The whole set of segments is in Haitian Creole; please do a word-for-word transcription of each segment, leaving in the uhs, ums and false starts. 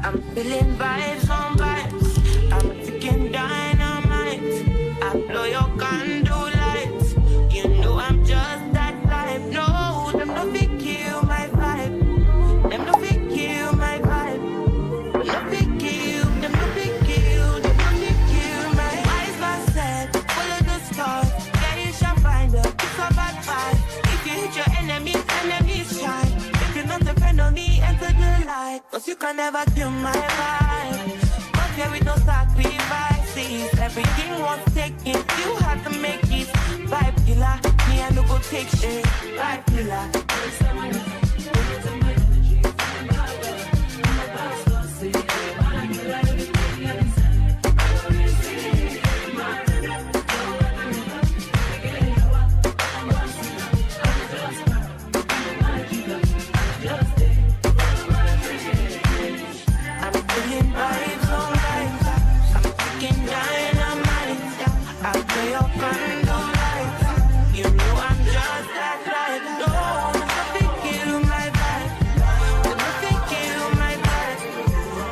I'm feeling vibes on vibes. I'm freaking dynamite. I blow your condo lights. You know I'm just that type. No, dem no fit kill my vibe. Dem no fit kill my vibe. No fit kill, dem no fit kill, dem no fit kill my eyes not set. Follow the stars. Yeah, you shall find a piece of advice. If you hate your enemies, enemies shine. If you're not a friend of me, enter the light. 'Cause you can never kill my vibe. But here with no sacrifices. Everything was taken. You had to make it. Vibe killer. Me, I no go take shit. Vibe killer. I'm feeling vibes on vibes. I'm freaking dynamite. I blow your condo lights. You know I'm just that type. No, you no fit kill my vibe. You no fit kill my vibe.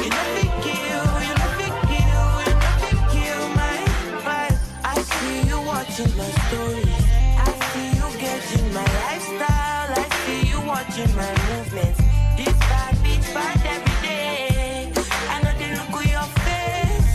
You no fit kill, you no fit kill, you no fit kill my vibe. I see you watching my stories. I see you gauging my lifestyle. I see you watching my movements. This bad bitch bad every day. I know the look on your face.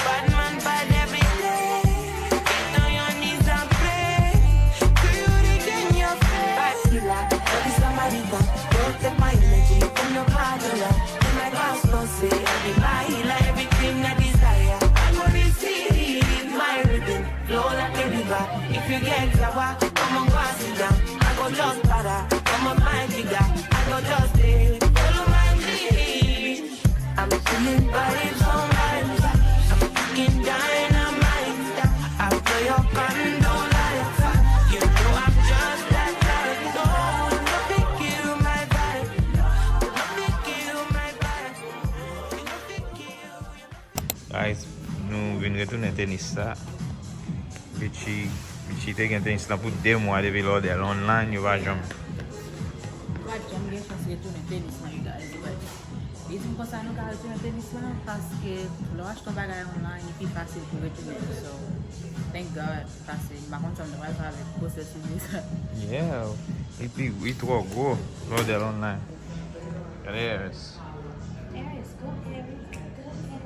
Bad man bad every day. Get on your knees and pray. Do you regain your faith? Bad killer, body Samaritan. Protect my energy from your bad aura. In my past, don't say, I be my healer, everything I desire. I go receive my rhythm. Flow like a river. If you get sour, come on, go and sit down. I go just para, come on, my figure. I go just stay, follow my lead. I'm feeling vibes on vibes. I'm freaking dynamite. I blow your condo lights. You know I'm just that type. No, you no fit kill my vibe. You no fit kill my vibe. You no fit kill, you no Guys, nou vin retounen tenis sa. Richie, Richie te gen tenis lan pou de mwa depi l òdè l online, yo pa janm. Pa janm gen chans retounen tenis lan, you guys, but li di m konsa nou ka retounen tenis lan, paske lè w achte yon bagay online, li pi fasil pou retounen. So, thank God, paske m pa konn sa m ta pral fè avèk gwosè soulye sa. Yeah, li pi, li twò gwo, lè w òdè l online. Gade Harris. Harris, go Harris, go Harris,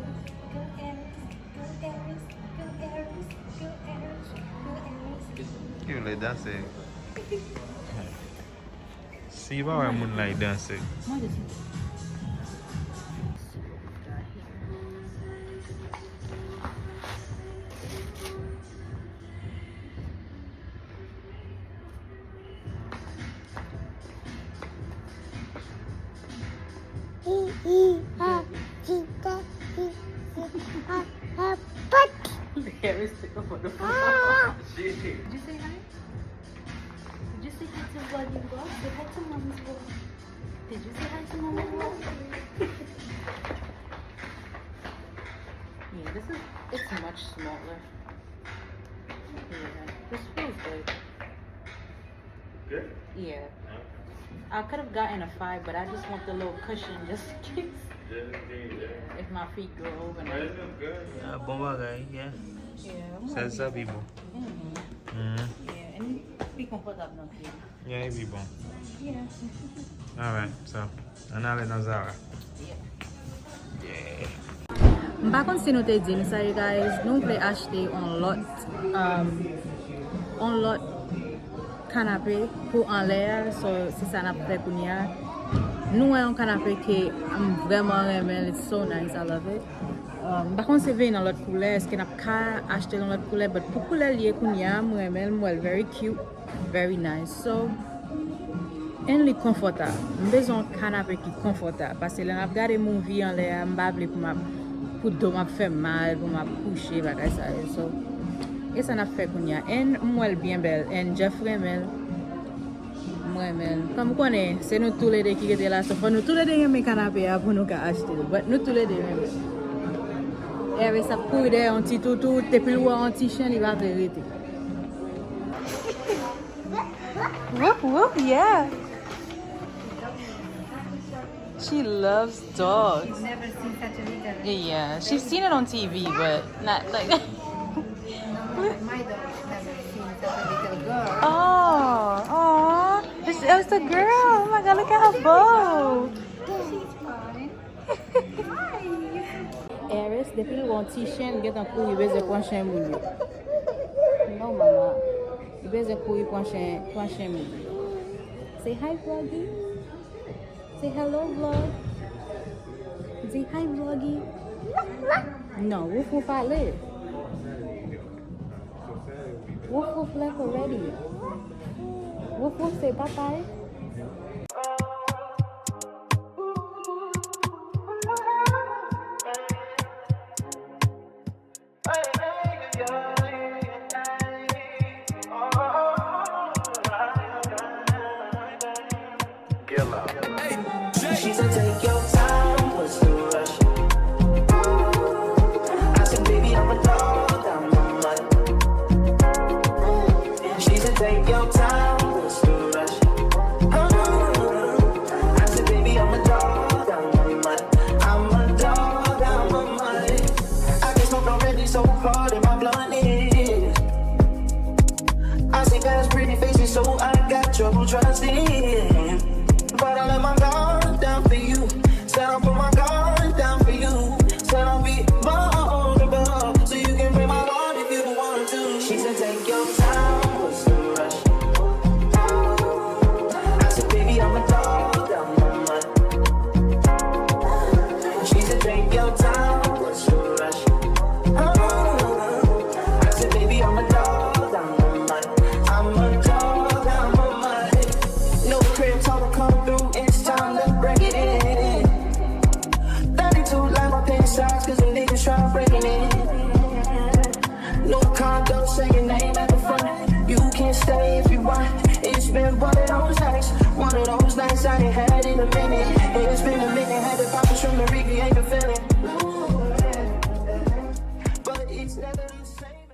go Harris, go Harris, go Harris, go Harris, go Harris. Ki w vle danse? Si pa wè moun la, y danse. Mwen de sou. There is the over the phone. Did you say hi? Did you say hi to Vloggy Vlog? Say hi to Mommy's Vlog. Did you say hi to Mommy's Vlog? Yeah, this is, it's much smaller. Yeah, this feels good. Good? Yeah. Okay. I could have gotten a five, but I just want the little cushion just in case. Just in case, yeah. If my feet go overnight. But it look good. Ah, bon bagay, yeah. Yeah, I'm happy. Sèz sa pi bon. Mm-hmm. Mm-hmm. Yeah, and li konfòtab nan pye. Yeah, li pi bon. Yeah. Alright, so. Ann ale nan Zara. Yeah. M pa konn si nou te di m sa, you guys, nou vle achte on lòt, um, on lòt kanape pou anlè a, so se sa n ap fè kounye a. Nou wè yon kanape ke m vrèman renmen, it's so nice, I love it. Um, m pa konn si vin nan lòt koulè, èske n ap ka achte l nan lòt koulè, but pou koulè l ye kounye a, m renmen l, m wè l very cute. Very nice. So, and li konfòtab. M bezwen yon kanape ki konfòtab. Paske lè n ap gade movie anlè a, m pa vle pou m ap, pou do m ap fè m mal, pou m ap kouche, bagay sa yo. So, e sa n ap fè kounye a. And m wè l byen bèl. And Jeff renmen l. M renmen l. Kòm ou konnen, se nou toulede ki rete la. So, fò nou toulede renmen kanape a pou nou ka achte l. But nou toulede renmen l. Harris ap kouri dèyè yon ti toutou. Depi l wè yon ti chen, li pa vle rete. Whoop, whoop, yeah. She loves dogs. Never seen such a little. Yeah, she's seen it on T V, but not like. No, my dog never seen such a little girl. Oh, oh, it's, it's a girl. Oh my God, look at her bow. She's fine. Hi. Eris, depi l wè yon ti chen, l gentan kouri bezwen pran chen moun yo. Non, mama. Li bezwen kouri pran chen, pran chen moun yo. Say hi, Vloggy. Say hello, vlog. Di hi, Vloggy. Non, wouf wouf ale. Wouf wouf left already. Wouf wouf se papay. She said, take your time, what's the rush? I said, baby, I'm a dog, I'm a mutt. She said, take your time, what's the rush? I said, baby, I'm a dog, I'm a mutt. I'm a dog, I'm a mutt. I get smoked already, so hard in my blunt is. I see past pretty faces, so I got trouble trusting. But I let my guard down for you. Said I'll put my guard down for you. Said I'll be vulnerable, so you can break my heart if you want to. She said, take your time, what's the rush? I said, baby, I'm a dog, I'm a mutt. She said, take your time, what's the rush? I said, baby, I'm a dog, I'm a mutt. I'm a dog, I'm a mutt. No crib, time to come through, it's time to break it in. Thirty-two like my pin size, cause the niggas try breaking in. No condo, say your name at the front. You can stay if you want. It's been one of those nights, one of those nights I ain't had in a minute. It's been a minute, had the poppers from the Ricky, ain't been feeling. But it's never the same.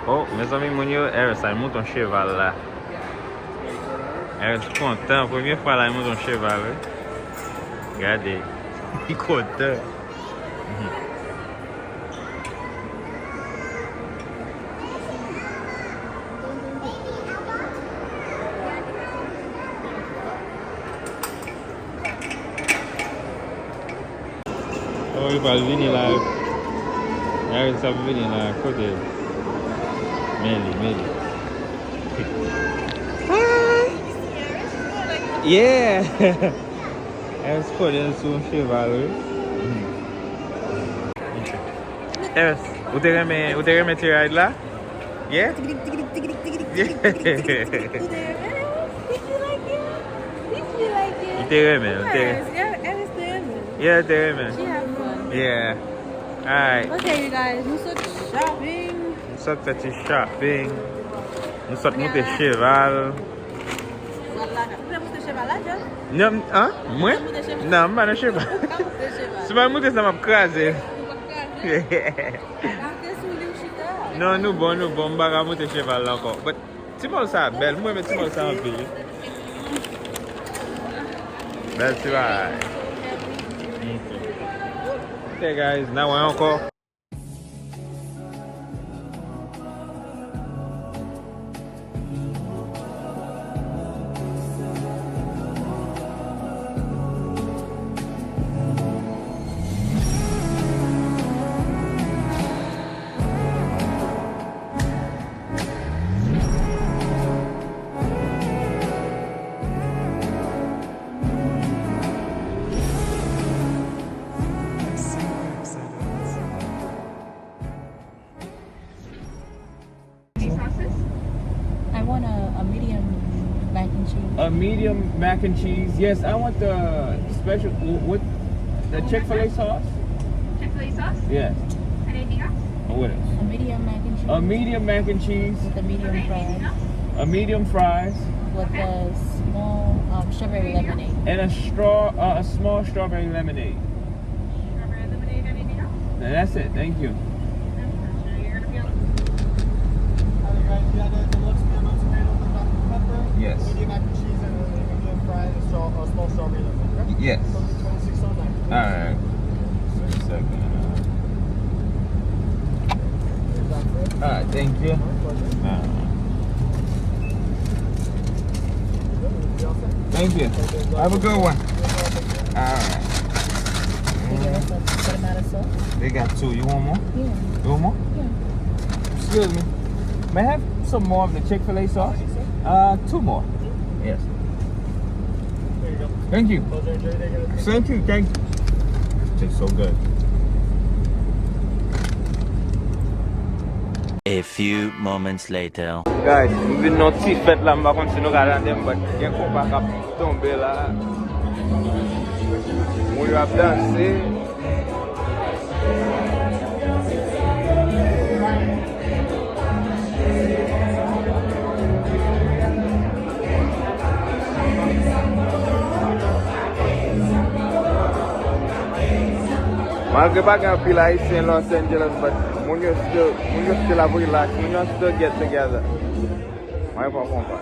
Oh, mezanmi, moun yo, Eris al monte yon cheval la. Eris kontan, premye fwa la, li monte yon cheval, wi. Gade, li kontan. Oh, li pral vini la. Eris ap vini la. Kote? Men li, men li. Hi! Yeah! Eris konnen l sou yon cheval, wi. Eris, ou te renmen, ou te renmen ti ride la? Yeah? Yeah. Li te renmen, li te renmen. Yeah, li te renmen. Yeah, li te renmen. Yeah. Alright. Ok, you guys, nou sot shopping. Nou sot fè ti shopping. Nou sot moute cheval. Ou prè moute cheval la, John? Non, an? Mwen? Non, m pa nan cheval. Si m al moute sa, m ap kraze. Ou p ap kraze? Moute sou li ou chita. Non, nou bon, nou bon. M pa ka moute cheval la ankò. But ti mall sa bèl. Mwen renmen ti mall sa anpil. Bèl ti bagay. Ok, guys, n a wè ankò. I want a, a medium mac and cheese. A medium mac and cheese. Yes, I want the special. Wh- What? The Chick Fil A sauce? Chick-fil-A sauce? Yes. Anything else? And what else? A medium mac and cheese A medium mac and cheese. With a medium fries. A medium fries. With a small um, strawberry lemonade. And a straw, uh, a small strawberry lemonade. Strawberry lemonade, anything else? And that's it. Thank you. Sure you're gonna be able Alright, you had a deluxe medium tomato with Doctor Pepper, Yes. medium mac and cheese, and a medium fry, and a, straw, a small strawberry lemonade, correct? Yes. Alright. One second. Alright, thank you. Alright. Thank you. Have a good one. Alright. They got two. You want more? Yeah. You want more? Yeah. Excuse me. May I have some more of the Chick-fil-A sauce? Uh, two more. Yes. Thank you. Thank you. Thank you. Tastes so good. A few moments later. Guys, m vin nan ti fèt la, m pa konn si nou ka tande m, but gen konpa k ap tonbe la. Moun yo ap danse. Malgre pa gen anpil Ayisyen Los Angeles, but moun yo still, moun yo still ap relax, moun yo still get together. Mwen pran konpa.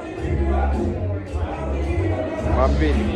M ap vini.